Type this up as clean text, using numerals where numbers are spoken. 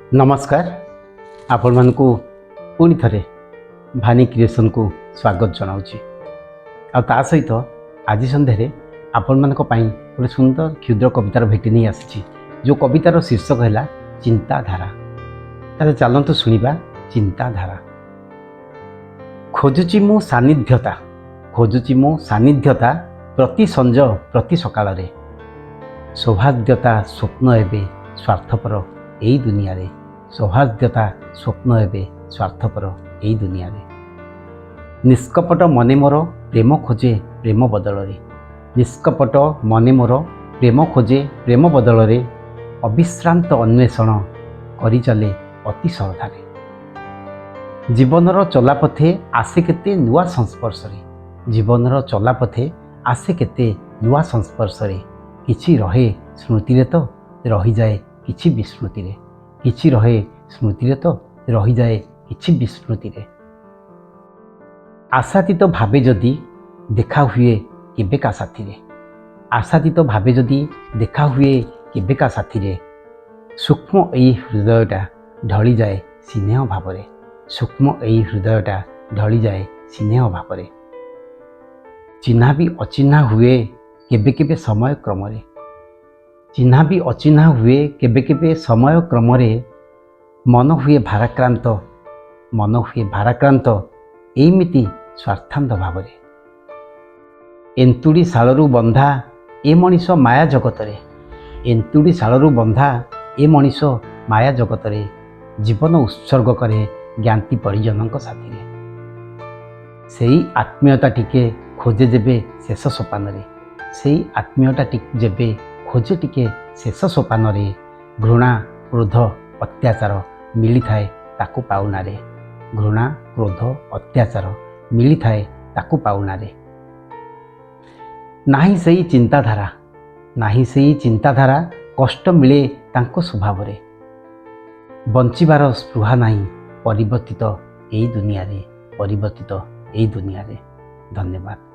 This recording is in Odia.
ନମସ୍କାର, ଆପଣମାନଙ୍କୁ ପୁଣି ଥରେ ଭାନି କ୍ରିଏସନ୍କୁ ସ୍ୱାଗତ ଜଣାଉଛି। ଆଉ ତା ସହିତ ଆଜି ସନ୍ଧ୍ୟାରେ ଆପଣମାନଙ୍କ ପାଇଁ ଗୋଟେ ସୁନ୍ଦର କ୍ଷୁଦ୍ର କବିତାର ଭେଟି ନେଇ ଆସିଛି, ଯେଉଁ କବିତାର ଶୀର୍ଷକ ହେଲା ଚିନ୍ତାଧାରା। ତାହେଲେ ଚାଲନ୍ତୁ ଶୁଣିବା ଚିନ୍ତାଧାରା। ଖୋଜୁଛି ମୁଁ ସାନ୍ନିଧ୍ୟତା, ଖୋଜୁଛି ମୁଁ ସାନ୍ନିଧ୍ୟତା, ପ୍ରତି ସଞ୍ଜ ପ୍ରତି ସକାଳରେ। ସୌହାର୍ଦ୍ଦ୍ୟତା ସ୍ୱପ୍ନ ଏବେ ସ୍ୱାର୍ଥପର ଏଇ ଦୁନିଆରେ। ସୌହାର୍ଦ୍ଦ୍ୟତା ସ୍ୱପ୍ନ ଏବେ ସ୍ୱାର୍ଥପର ଏଇ ଦୁନିଆରେ। ନିଷ୍କପଟ ମନେ ମୋର ପ୍ରେମ ଖୋଜେ ପ୍ରେମ ବଦଳରେ। ନିଷ୍କପଟ ମନେ ମୋର ପ୍ରେମ ଖୋଜେ ପ୍ରେମ ବଦଳରେ। ଅବିଶ୍ରାନ୍ତ ଅନ୍ୱେଷଣ କରିଚାଲେ ଅତି ଶ୍ରଦ୍ଧାରେ। ଜୀବନର ଚଲାପଥେ ଆସେ କେତେ ନୂଆ ସଂସ୍ପର୍ଶରେ। ଜୀବନର ଚଲାପଥେ ଆସେ କେତେ ନୂଆ ସଂସ୍ପର୍ଶରେ। କିଛି ରହେ ସ୍ମୃତିରେ ତ ରହିଯାଏ କିଛି ବିସ୍ମୃତିରେ। କିଛି ରହେ ସ୍ମୃତିରେ ତ ରହିଯାଏ କିଛି ବିସ୍ମୃତିରେ। ଆଶାତୀତ ଭାବେ ଯଦି ଦେଖା ହୁଏ କେବେ କା ସାଥିରେ। ଆଶାତୀତ ଭାବେ ଯଦି ଦେଖା ହୁଏ କେବେ କା ସାଥିରେ, ସୂକ୍ଷ୍ମ ଏଇ ହୃଦୟଟା ଢଳିଯାଏ ସ୍ନେହ ଭାବରେ। ସୂକ୍ଷ୍ମ ଏଇ ହୃଦୟଟା ଢଳିଯାଏ ସ୍ନେହ ଭାବରେ। ଚିହ୍ନା ବି ଅଚିହ୍ନା ହୁଏ କେବେ କେବେ ସମୟ କ୍ରମରେ। ଚିହ୍ନା ବି ଅଚିହ୍ନା ହୁଏ କେବେ କେବେ ସମୟ କ୍ରମରେ। ମନ ହୁଏ ଭାରାକ୍ରାନ୍ତ, ମନ ହୁଏ ଭାରାକ୍ରାନ୍ତ, ଏଇମିତି ସ୍ୱାର୍ଥାନ୍ଧ ଭାବରେ। ଏନ୍ତୁଡ଼ି ଶାଳରୁ ବନ୍ଧା ଏ ମଣିଷ ମାୟା ଜଗତରେ। ଏନ୍ତୁଡ଼ି ଶାଳରୁ ବନ୍ଧା ଏ ମଣିଷ ମାୟା ଜଗତରେ। ଜୀବନ ଉତ୍ସର୍ଗ କରେ ଜ୍ଞାତି ପରିଜନଙ୍କ ସାଥିରେ। ସେଇ ଆତ୍ମୀୟତା ଟିକେ ଖୋଜେ ଯେବେ ଶେଷ ସୋପାନରେ। ସେଇ ଆତ୍ମୀୟତା ଯେବେ ଖୋଜେ ଟିକେ ଶେଷ ସୋପାନରେ, ଘୃଣା, କ୍ରୋଧ, ଅତ୍ୟାଚାର ମିଳିଥାଏ ତାକୁ ପାଉଣାରେ। ଘୃଣା, କ୍ରୋଧ, ଅତ୍ୟାଚାର ମିଳିଥାଏ ତାକୁ ପାଉଣାରେ। ନାହିଁ ସେଇ ଚିନ୍ତାଧାରା, ନାହିଁ ସେଇ ଚିନ୍ତାଧାରା, କଷ୍ଟ ମିଳେ ତାଙ୍କ ସ୍ୱଭାବରେ। ବଞ୍ଚିବାର ସ୍ପୃହା ନାହିଁ ପରିବର୍ତ୍ତିତ ଏଇ ଦୁନିଆରେ। ପରିବର୍ତ୍ତିତ ଏଇ ଦୁନିଆରେ। ଧନ୍ୟବାଦ।